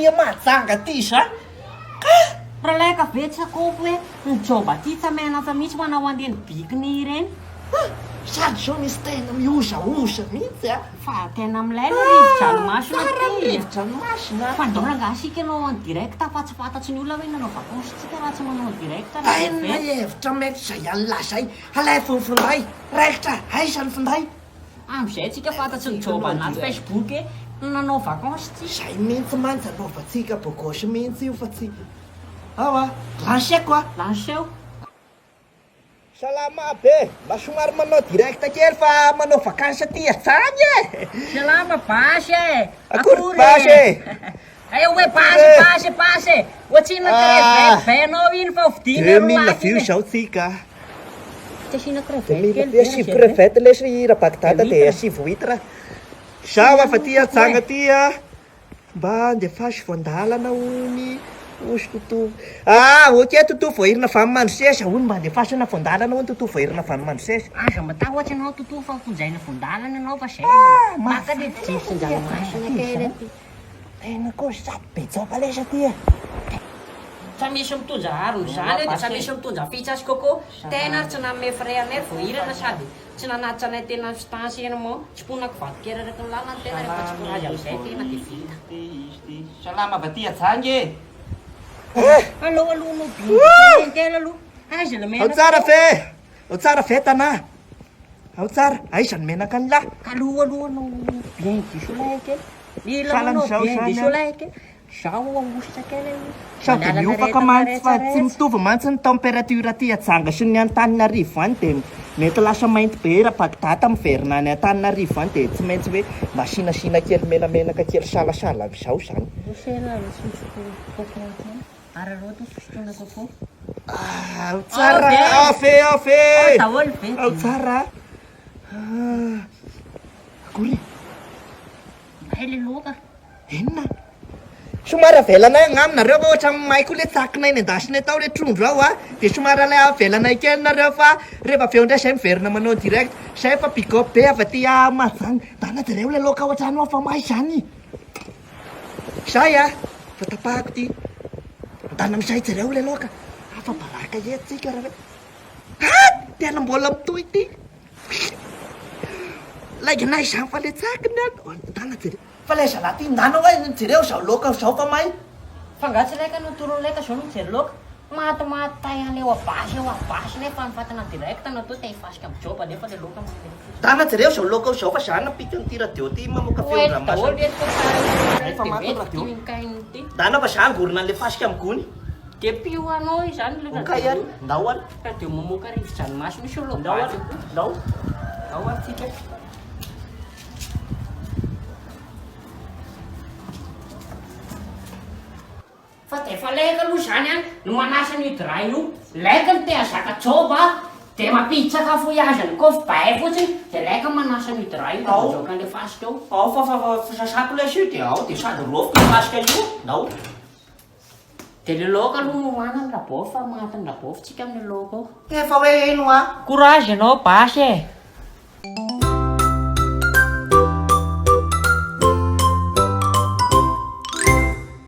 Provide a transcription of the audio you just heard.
aty Mahajanga aty izany ka! Ralaika ve tsy akoho hoe ny joba aty tsy menatra mihitsy manao an'ireny bikini ireny. Ah! Sady zao misy tena mihozahoza mihitsy a! Fa tena milay ny rivo-dranomasina aty. Tsara ny rivo-dranomasina. Fa ndao rangahy isika hanao en direct fa tsy fantatry ny olona hoe nanao vacances tsika raha tsy manao en direct raha Tena hevitra mety izay an'lah zay. Alaivo ny finday. Raikitra, aiza ny finday? Amizay tsika fantatry ny job anaty facebook hoe nanao vacances tsika. Zay mintsy mantsy anaovantsika bogosy mintsy io fa tsy ao a! Lanceko a! Lanceo. Salama be! Mba somary manao direct kely fa manao vacances aty hatrany e! Salama basy e! Akory basy e! Hay hoe basy basy basy e! Ohatrinona crevette be anao iny fa hovidiana roa 2000 lahy iny views e! zao tsika. Tsy asiana crevette kely 2000 ve asivo raha crevette lesy Rabagdada Huître. dia asivo huître. Zaho afa aty Antsanga aty a! Mba andefaso voandalana hony osy toto. Ah ok toto voahirina avy any Mandroseza hono mba andefasana voandalana hono toto voahirina avy any Mandroseza. Aza matahotra ianao toto fa fonjaina voandalana ianao fa zay Ah, maka le fijery kely aty. Tena koa sady be joba lesy aty e. Tsa misy mitondra harona izany eo dia tsa misy mitondra pizza sy coco. Tena ary tsy nanome frais anay voahirana sady tsy nanatitra anay tena instance eny moa. Tsiponako vadikely araka ny lalana ny tena rehefa tsy courage amin'izay tena dia vita. Salama avy aty Ajanga e! Aleo aloha no bingo kely aloha. Aiza le Ao menaka tsara ao? ve? Ao tsara ve Tana? Ao tsara, aiza ny menaka an'lah? Kaloha aloha no bien du soleil kely. Mila Sahala manao amin'izao bien du izany an. soleil kely. Zaho ahosotra kely aloha. Sao dia Manalana miofaka rehetra mantsy fa rehetra tsy rehetra. mitovy mantsy ny température aty Ajanga sy ny Antananarivo any dia mety lasa mainty be raha Bagdad miverina any Antananarivo any dia tsy maintsy hoe mba asiana kely menamenaka kely salasala amin'izao izany. Rosela tsy misy coco intsony. Araraoty ny fisotroana coco. Ao tsara, ao ve, ao ve. Ao daholo ve. Ao tsara. Ah, akory. May le laoka. Inona? Somary avelanay angamba nareo fa ohatran'ny may koa le tsakinay nendasinay tao le trondro ao a. Dia somary alay avelanay kely nareo fa rehefa avy eo indray zay miverina manao direct. Zay fa big up be avy aty Mahajanga. Ndana jereo le laoka ao an-trano ao fa may zany. Zay a! Fa tapahako ty. Ndana amizay jereo le laoka. Afa baraka eto tsika raha hoe. Ah! Tena mbola mitohy ty. Lainganay izany fa le tsakiny an. Ndana jereo. Fa le zalahy ty ndana hoe jereo zao laoka zao fa may. Fa nga tsy laika no toron'ny laika zao no mijery laoka? Matimaty tay any eo abasy eo abasy nefa ny fatina direct natao te hifasika am job nefa le laoka mandeha fotsiny. Ndana jereo zao laoka zao fa za napika an'ity radio ty mamoaka Ho eto feon-dranomasina. daholo eto fa tsara Efa maty ny radio. ty kain ty. Ndana fa za angorona an'le fasika am gony. De pio anao izany le Ok radio. ary, ndao ary. Radio mamoaka rivo-dranomasina io solo Ndao ary, basy koa. ndao. Ndao ary tsika. Fa dia efa laika aloha izany an, no manasa an'io drap io. Laika no te hahazaka job a, dia mampidi-tsakafo hihaza ny kôfy bahay fotsiny, dia laika manasa an'io drap io dia mandroaka an'ilay fasika eo. Ao fa fa fa sasako lesy io dia ao dia sady raofiko io fasika io, ndao. Dia le laoka aloha no hohanina rabôfy fa maty ny rabôfy tsika amin'io laoka io. Efa hoe ino a? Courage ianao basy e!